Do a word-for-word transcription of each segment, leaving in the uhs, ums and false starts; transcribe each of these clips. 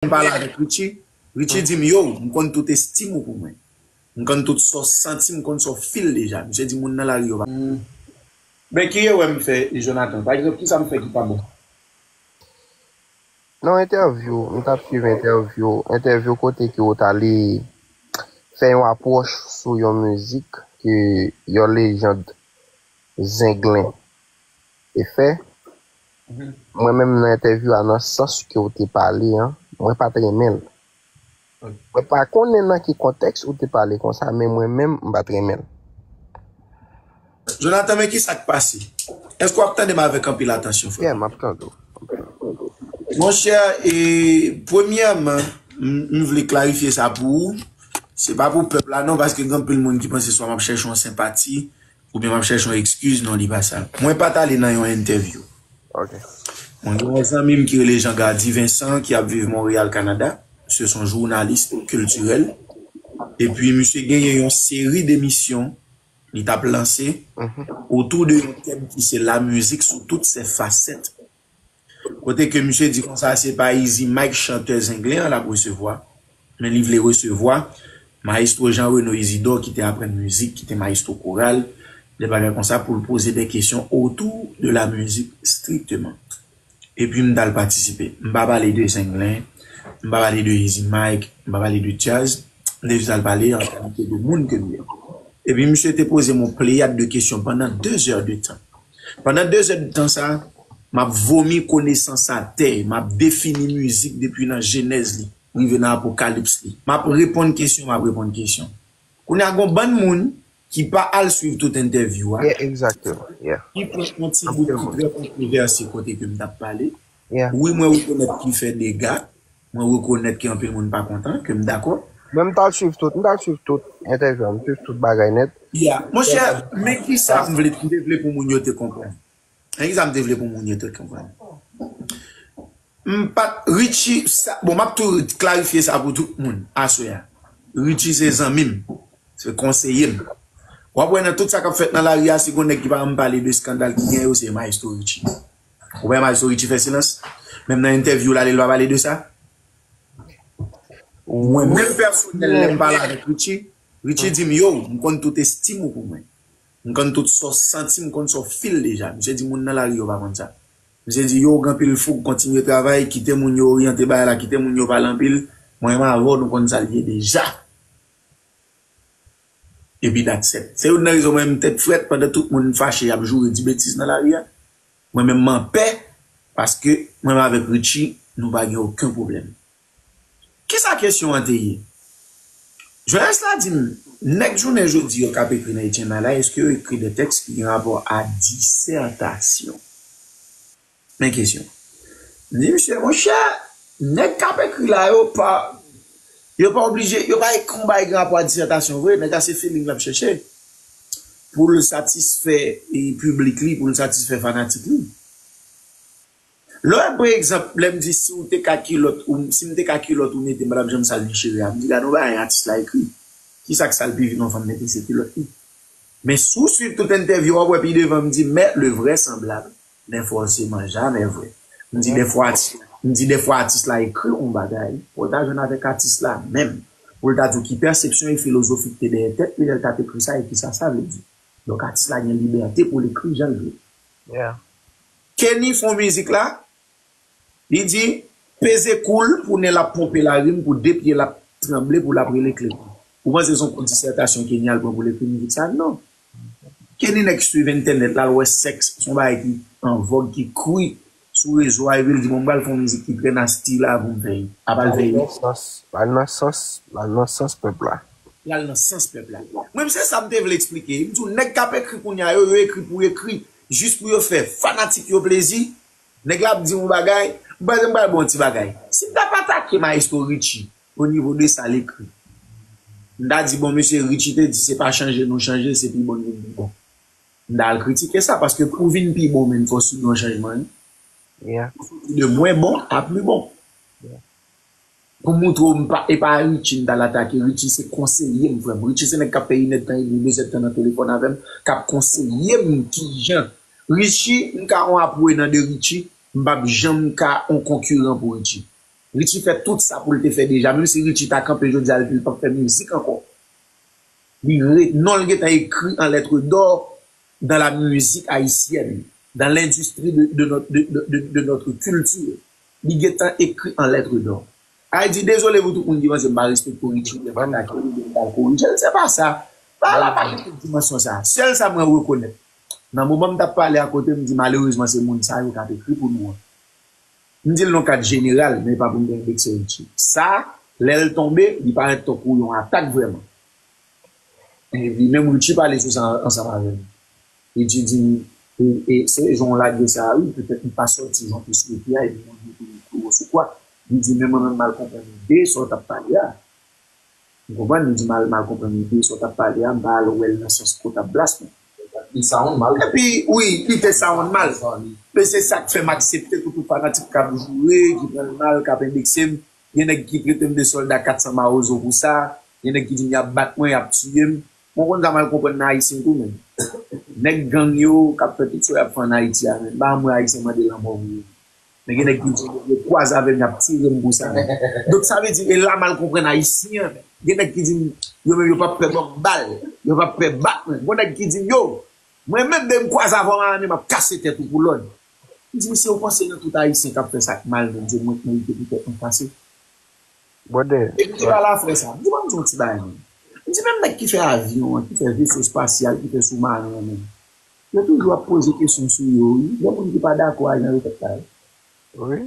M pale avèk Richie. Richie di m, yo, m konn tout estim ou pou mwen. M konn tout sa w santi, m konn sa w feel deja. Misye di moun nan lari yo pa. Men ki erè m fè, Jonathan? Pa egzanp, ki sa m fè ki pa bon? Non, entèvyou, m t ap swiv entèvyou, entèvyou kote ke w t ale fè yon apwòch sou yon mizik ke yon lejand Zenglen te fè. Mwen menm nan entèvyou a, nan sans ke w te pale an, mwen pa t renmen l. Mwen pa konnen nan ki kontèks ou te pale konsa, men mwen menm, m pa t renmen l. Jonathan, men ki sa k pase? Èske w ap tande m avèk anpil atansyon, frè? Yeah, m ap tande w. Monchè, e, premyèman, m, m vle klarifye sa pou ou. Se pa pou pèp la non, paske gen anpil moun ki panse swa m ap chèche yon senpati, oubyen m ap chèche yon ekskiz, non, li pa sa. Mwen pa t ale nan yon entèvyou. Ok. Mwen gen yon zanmi m ki rele Jean Gardy Vincent, ki ap viv Montréal, Canada. Misye se yon jounalis kiltirèl. Epi misye genyen yon seri demisyon li t ap lanse otou de yon tèm ki se lamizik sou tout ses facettes. Kote ke misye di konsa, se pa Easy Mike, chantè Zenglen an, l ap resevwa, men li vle resevwa Mayestwo Jean Reno Isidore, ki te aprann mizik, ki te mayestwo koral, de bagay konsa, pou l poze de kesyon otou de lamizik strikteman. Epi m t al patisipe. M pa pale de Zenglen, m pa pale de Easy Mike, m pa pale de djaz, m te jis al pale an kalite de moun ke m ye. Epi misye te poze m yon pleyad de kesyon pandan de zè de tan. Pandan de zè de tan sa, m ap vomi konesans atè, m ap defini mizik depi nan jenèz li, rive nan apokalips li. M ap reponn kesyon, m ap reponn kesyon. Kounye a, gon bann moun ki pa al swiv tout entèvyou a, Yeah, exactement. Yeah. Ki pran yon ti bout ki trè kontwovèse kote ke m t ap pale. Yeah. Wi, mwen rekonèt ki fè dega, mwen rekonèt ke anpil moun pa kontan, ke m dakò. Men m t al swiv tout, m t al swiv tout entèvyou, m swiv tout bagay nèt. Yeah. Monchè, men ki sa m vle, m te vle pou moun yo te konprann. Men ki sa m te vle pou moun yo te konprann. M pa t, Richie, sa, bon, m ap tou klarifye sa pou tout moun, aswè a. Richie se zanmi m, se konseye m. W ap wè nan tout sa k ap fèt nan lari a, si gon nèg ki pa janm pale de eskandal ki gen yo, se Mayestwo Richie. Ou wè Mayestwo Richie fè silans? Menm nan entèvyou l ale, l pa pale de sa? Mwen menm pèsonèl, lè m pale avèk Richie, Richie di m, yo, m konn tout estim ou pou mwen. M konn tout sa w santi, m konn sa w feel deja. Misye di moun nan lari yo pa konn sa. Misye di, yo, gen anpil foug, kontinye travay, kite moun yo oryante bagay la, kite moun yo pale anpil. Mwen menm avè w, nou konn sa l ye deja. Epi that's it. Se youn nan rezon mwen menm tèt frèt pandan tout moun fache y ap joure di betiz nan lari a. Mwen menm m anpè paske mwen menm avèk Richie, nou pa gen okenn pwoblèm. Kisa kesyon an te ye? Jwenès la di m, nèg jounen jodi yo k ap ekri nan H M I la, èske yo ekri de tèks ki gen rapò a disètasyon? Men kesyon. M di misye, monchè, nèg k ap ekri la yo pa, yo pa oblije, yo pa ekri yon bagay gen rapò a disètasyon vre, nèg la se feeling l ap chèche pou l satisfè e piblik li, pou l satisfè fanatik li. Lè w wè, pa egzanp, lè m di si w te ka kilòt, ou, si m te ka kilòt ou mete m, pa t ap janm sal ni cheve a. M di gade yon bagay atis la ekri. Kisa k sal pi vit yon fanm mete se kilòt li. Men si w swiv tout entèvyou a, w ap wè pi devan m di, mais le vraisemblable n'est forcément jamais vrai. M di dèfwa atis, m di dèfwa atis la ekri yon bagay, fò w ta jwenn avèk atis la menm. Pou l ta di w ki pèsepsyon e filozofi ki te dèyè tèt li lè l t ap ekri sa e kisa sa vle di. Donk atis la gen libète pou l ekri jan l vle. Yeah. Kenny fè yon mizik la, li di, peze kou l pou nen l ap ponpe larim, pou de pye l ap tranble, pou l ap rele kle. Ou panse se yon kou disètasyon Kenny al pran pou l ekri mizik sa? Non. Kenny nèg swiv entènèt la, l wè sèks se yon bagay ki an vòg, ki kri sou rezo a, epi l di, bon, m pral fè yon mizik ki trè nasty la pou m fè, ap al fè. L al nan sans, l al nan sans, l al nan sans pèp la. L al nan sans pèp la. Mwen, se sa m te vle eksplike. M di w, nèg k ap ekri kounye a yo, yo ekri pou ekri, jis pou yo fè fanatik yo plezi. Nèg la ap di yon bagay, m panse m pral ba w yon ti bagay. Si m t ap atake Mayestwo Richie o nivo de sa l ekri, m ta di, bon, mesye, Richie te di, se pa chanje nou chanje, se pi bon nou pi bon. M ta al kritike sa, paske pou w vin pi bon, men, fò w sibi yon chanjman, wi. Yeah. Ou soti de mwen bon a pli bon. Pou moutre w, m pa, e pa Richie m t al atake. Richie se konseye m, frè m. Richie se nèg k ap fè inèdtan, de zèdtan nan telefòn avè m, k ap konseye m kijan. Richie, m ka yon aprenan de Richie, m p ap janm ka yon konkiran pou Richie. Richie fè tout sa pou l te fè deja. Menm si Richie ta kanpe jodi a, li p ap fè mizik ankò. Li re, non l gentan ekri an lettre d'or dans la musique haïtienne, dans l'industrie de, de, notre, de, de, de, de notre culture. Li gentan ekri an lettre d'or. Ay di dezole pou tout moun ki panse m pa respekte Richie, m pa atake li, m pa korije l. Se pa sa. Pa la pa gen tout dimansyon sa. Sèl sa mwen rekonèt. Nan moman m t ap pale akote, m di malerezman se moun sa yo k ap ekri pou nou an. M di l nan kad jeneral, men e pa pou m te endekse Richie. Sa, lè l tonbe, li parèt tankou yon atak vrèman. Epi menm Richie pale sou sa ansanm avè m. Richie di m, e, e se jan w lage sa a, wi, petèt m pa sòti jan w te swete a, epi mwen mete mikwo sou kwa. Li di, men mwen menm m al konprann ide sa w t ap pale a. Ou konprann? Li di m al, m al konprann ide sa w t ap pale a, m pa al wè l nan sans ke w t ap blasfeme. Li sound mal. Epi, wi, li te sound mal. Men se sa k fè m aksepte ke tout fanatik k ap joure, ki pran l mal, k ap endekse m. Gen nèg ki trete m de sòlda kat san mawozo pou sa. Gen nèg ki di m y ap bat mwen, y ap tiye m. Mwen konn sa m al konprann nan Ayisyen tou menm. Nèg gang yo k ap fè tout sa y ap fè ann Ayiti a menm. M pa janm wè Ayisyen mande lanmò pou yo. Men gen nèg ki di m yo kwaze avè m, y ap tire m pou sa menm. Donk sa vle di, e la m al konprann Ayisyen menm. Gen nèg ki di m yo menm yo p ap pè ban m bal, yo p ap pè bat mwen. Gon nèg ki di m yo, mwen menm de m kwaze avè w Miami, m ap kase tèt ou pou lòd. M di misye, ou panse nan tout Ayisyen k ap fè sa k mal menm, se mwen k merite pou tèt mwen kase? Bwodè. Epi m di pa la frè sa. M di ban m di yon ti bagay menm. M di menm nèg ki fè avyon an, ki fè veso espasyal, ki fè soumaren an menm. Yo toujou ap poze kesyon sou yo, wi. Gen moun ki pa dakò a jan yo fèt la, wi. Wi.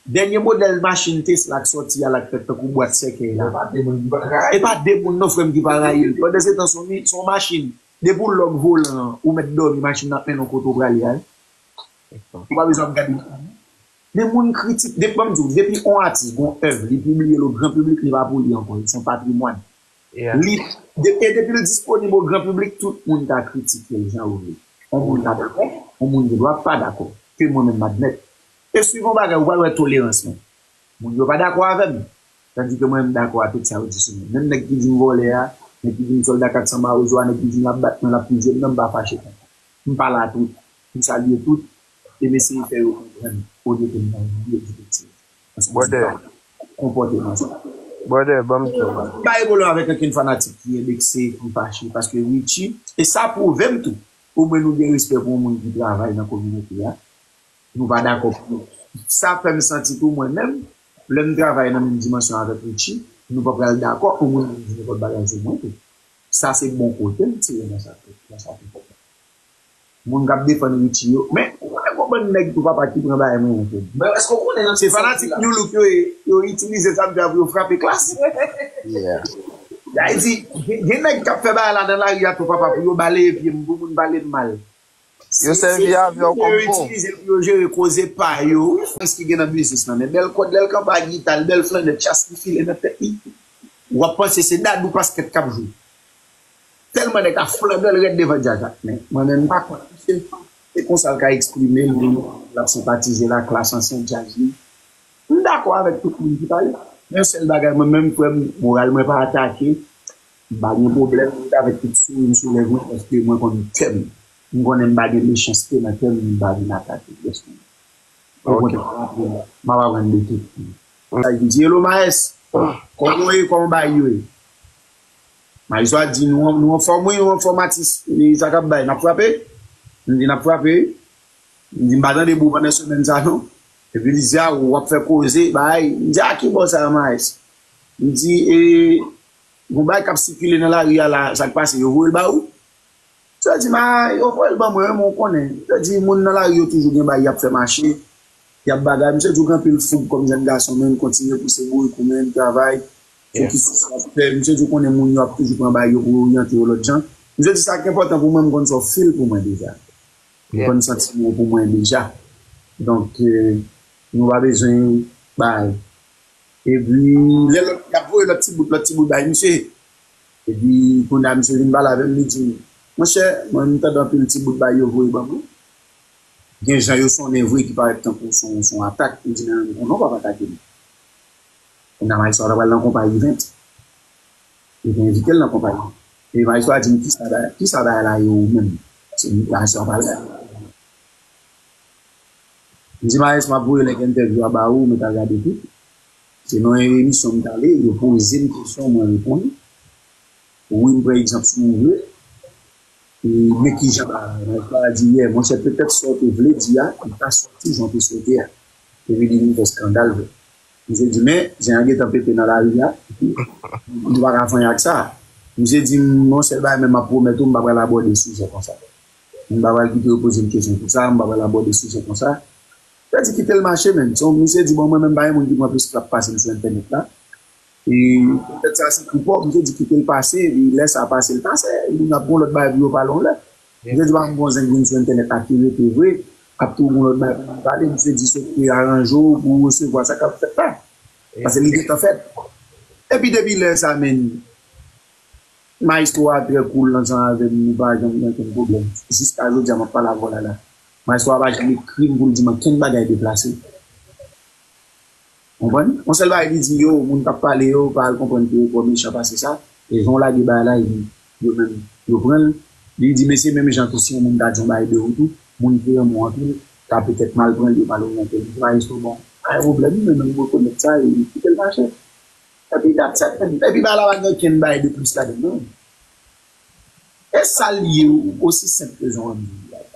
Dènye modèl machin Tesla k sòti a la k fèt tankou bwat sèkèy la. E pa de moun ki pa rayi. E pa de moun non frè m ki pa rayi l. Pandan se tan se yon mi- se yon machin. Depi w lòk volan an, ou mèt dòmi, machin nan ap mennen w kote w prale a, wi. Ou pa bezwen ap gade. Men moun kritik, depi, ban m di w, depi yon atis gon èv, li pibliye l o gran piblik, li pa pou li ankò, li se yon patrimwàn. Li, de, e depi l disponib o gran piblik, tout moun ka kritike l jan yo vle. Yon moun ka dakò, yon moun gen dwa pa dakò. Ke mwen menm m admèt. E swivan bagay, ou pral wè tolerans mwen. Moun yo pa dakò avè m. Tandike mwen, m dakò a tout sa yo di sou mwen. Menm nèg ki di m vòlè a, nèg ki di m sòlda kat san mawozo a, nèg ki di m l ap bat mwen, l ap touye m nan, m pa fache kont. M pale a tout, m salye tout, e m eseye fè yo konprann olye ke m nan yon yo di piti. Paske m pa konpòte nan sa. Bwodè, ban m di w. M pa gen pwoblèm avèk ankenn fanatik ki endekse, ki fache, paske Richie, e sa pwouve m tou, omwen nou gen respè pou yon moun ki travay nan kominote a. Nou pa dakò pou nou. Sa fè m santi tou mwen menm, lè m travay nan menm dimansyon avèk Richie, nou pa pral dakò pou moun di nenpòt bagay sou mwen tou. Sa se bon kote m tire nan sa tou, nan sa tou. Moun k ap defann Richie yo. Men, ou konnen gon bann nèg tou papa ki pran bagay mwen yon kou. Men èske w konnen nan se fanatik New Look yo ye, yo itilize sa m di a pou yo frape Klass. Yeah. Sa vle di, gen, gen nèg k ap fè bagay la nan lari a tou papa pou yo baleye pye m, pou moun pale m mal. Yo sèvi avè w kòm pon. Yo itilize l pou yo jere koze pa yo. Wi, frans ki gen nan biznis lan. Men bèl kòd lè l kanpe ak gita l, bèl flannèt, chas li file nan tèt li. W ap panse se Dadou Pasquet k ap jwe. Tèlman nèg la flanbe l rèd devan djaz la. Men mwen menm m pa kont misye. Se konsa l ka eksprime l, li, l ap senpatize la, Klass ansyen djaz li. M dakò avèk tout moun ki pale. Men yon sèl bagay, mwen menm, frè m, moral mwen pa atake. M pa gen pwoblèm avèk tout souri m sou lèv mwen, paske mwen konn kè m. M konnen m pa gen mechanste nan kè m, m pa vin atake pèsonn. Okontrè, m ap aprann, m ap aprann de tout. Sa ki di, "Hello, Maes. Kòman w ye? Kòman bagay yo ye?" Maes a di, "Nou, nou anfòm, wi, nou anfòm, atis. E sa k ap bay? N ap frape?" M di, "N ap frape, wi." M di, "M pa tande bou pandan semèn sa, non." Epi li di, "A, w ap fè koze, bagay." M di, "A, ki bò sa, Maes?" M di, "E, gon bagay k ap sikile nan lari a la, sa k pase, yo voye l ba ou?" Misye di, "Ma, yo voye l ban mwen, wi, men w konnen." Misye di, "Moun nan lari yo toujou gen bagay y ap fè mache, y ap bagay." Misye di, "Ou gen anpil foug kòm jèn gason, men kontinye pouse bourik ou, men travay, fokis sou sa w ap fè." Misye di, "Ou konnen moun yo ap toujou pran bagay yo pou yo oryante yo lòt jan." Misye di, "Sa k enpòtan pou mwen, m konn sa w fil pou mwen deja. M konn santiman w pou mwen deja. Donk, eh, nou pa bezwen bagay." Epi, lè lòt, y ap voye lòt ti bout, lòt ti bout bay misye. Epi, kounye a, misye vin pale avè m, li di m, "Monchè, mwen, m tande anpil ti bout bay yo voye ban mwen. Gen jan yo sonnen vre ki parèt tankou se yon, se yon atak." M di, "Men, men, non, w p ap atake m." Kounye a, Maestro a pral nan konpa Event. Yo te envite l nan konpa Event. Epi Maestro a di m, "Kisa bagay, kisa bagay la ye ou menm?" Se Maestro a pale la. M di, "Maestro, m ap voye link entèvyou a ba ou, mwen ta gade tou." Se nan yon emisyon m t ale, yo poze m kesyon, mwen reponn. Wi, m pran egzanp sou ou vre. E men ki jan bagay la di yè, monchè, petèt sa w te vle di a, li pa sòti jan w te swete a. Epi li vin fè eskandal vre. Misye di, men, jan an gentan pete nan lari a, nou pa ka fè anyen ak sa. Misye di, m, yon sèl bagay, men m ap pwomèt ou, m pa pral abòde sijè konsa. M pa pral kite yo poze m kesyon konsa, m pa pral abòde sijè konsa. Misye di, kite l mache, menm. So, misye di, bon, mwen menm, pa gen moun ki pran plis trap pase m sou entènèt la. E petèt sa se kou pa w, misye di, kite l pase, epi lè sa pase, l pase, epi n ap gon lòt bagay pou yo pale yon lè. Misye di, pa m gon zenk vin sou entènèt la ki rete vre, ap tou gon lòt bagay pou nou pale, misye di, se pou aranje w, pou w resevwa sa k ap fèt la. Paske li gentan fèt. Epi depi lè sa, menm, Maestro a trè cool ansanm avè m, nou pa janm gen okenn pwoblèm. Jiska jodi a, m ap pale avè w la la. Maestro a pa janm ekri m pou l di m ankenn bagay deplase. Konprann? Yon sèl bagay li di yo, moun k ap pale yo, pa al konprann ke yo twò mechan pase sa. E jan w lage bagay la, epi yo menm, yo pran l. Li di, men se menm jan tou si yon moun ta di yon bagay de ou tou, moun ki renmen w anpil, ka petèt mal pran l, yo mal oryante l. Li di, Maestro, bon, pa gen pwoblèm, men menm rekonèt sa, e kite l mache. Epi dat sa, epi bagay la pa gen okenn bagay de plis ladan l, non. E sa l ye, osi senp ke jan w ap di l la.